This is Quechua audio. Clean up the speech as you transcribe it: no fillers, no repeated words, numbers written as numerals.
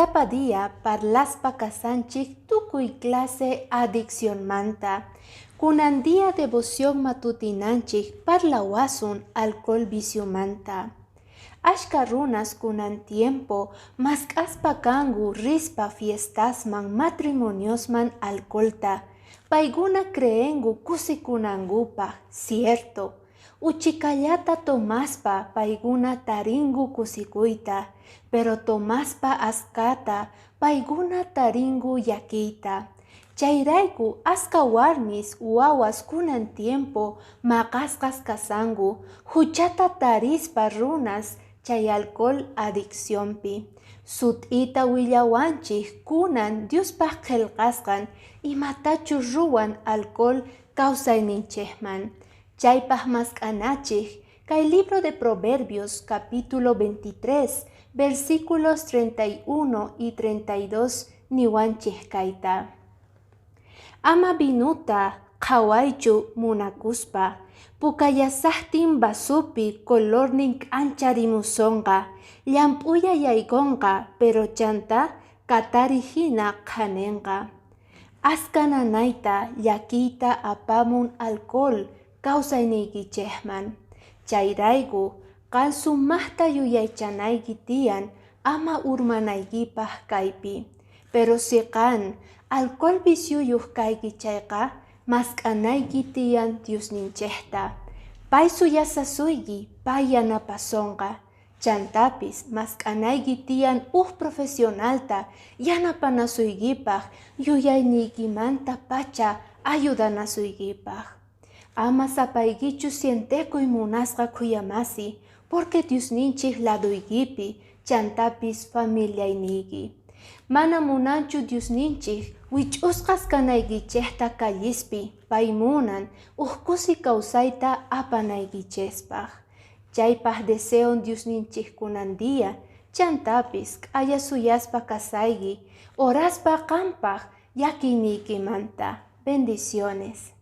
Sapa día parlaspa kasanchik tukuy clase adiccionmanta. Kunan día devoción matutinanchik parlawasun alcohol viciomanta. Ashka runas kunan tiempo mask'aspa kanku rispa fiestasman, matrimoniosman alcoholta. Paykuna creenku kusikunankupaq, cierto. Uchikallata tomaspa paykuna tarinku kusikuyta, pero tomaspa askata paykuna tarinku llakiyta. Chayrayku aska warmis wawas kunan tiempo maqasqas kasanku, huchata tarispa runas chay alcohol adiccionpi. Sut'ita willawanchik kunan Diospaq qillqasqan imatachus ruwan alcohol kawsayninchikman. Chaypaq mask'anachik kay libro de Proverbios capítulo 23 versículos 31 y 32 niwanchik kayta. Ama vinuta qhawaychu munakuspa, pukayasaqtin vasupi colornin k'ancharimusonqa, llamp'uya yaykunqa, pero chanta katari hina qhanenqa. Aska nanayta llakiyta apamun alcohol kawsayniykichikman. Chayrayku qan sumaqta yuyaychanayki tiyan ama urmanaykipaq kaypi. Pero si qan alcohol vicioyuq kayki chayqa, mask'anayki tiyan Diosninchikta. Pay suyasasuyki, pay yanapasonqa. Chantapis mask'anayki tiyan uj profesionalta yanapanasuykipaq yuyayniykimanta pacha ayudanasuykipaq. Ama sapaykichu sientekuy munasqa khuyamasi, porque Diosninchik laduykipi, chantapis familiayniyki. Mana munanchu Diosninchik wich'usqas kanaykichikta callispi, pay munan uj kusi kawsayta apanaykichispaq. Chaypaq deseon Diosninchik kunan día, chantapis k'aya suyaspa kasayki, oraspa qampaq llakiyniykimanta. Bendiciones.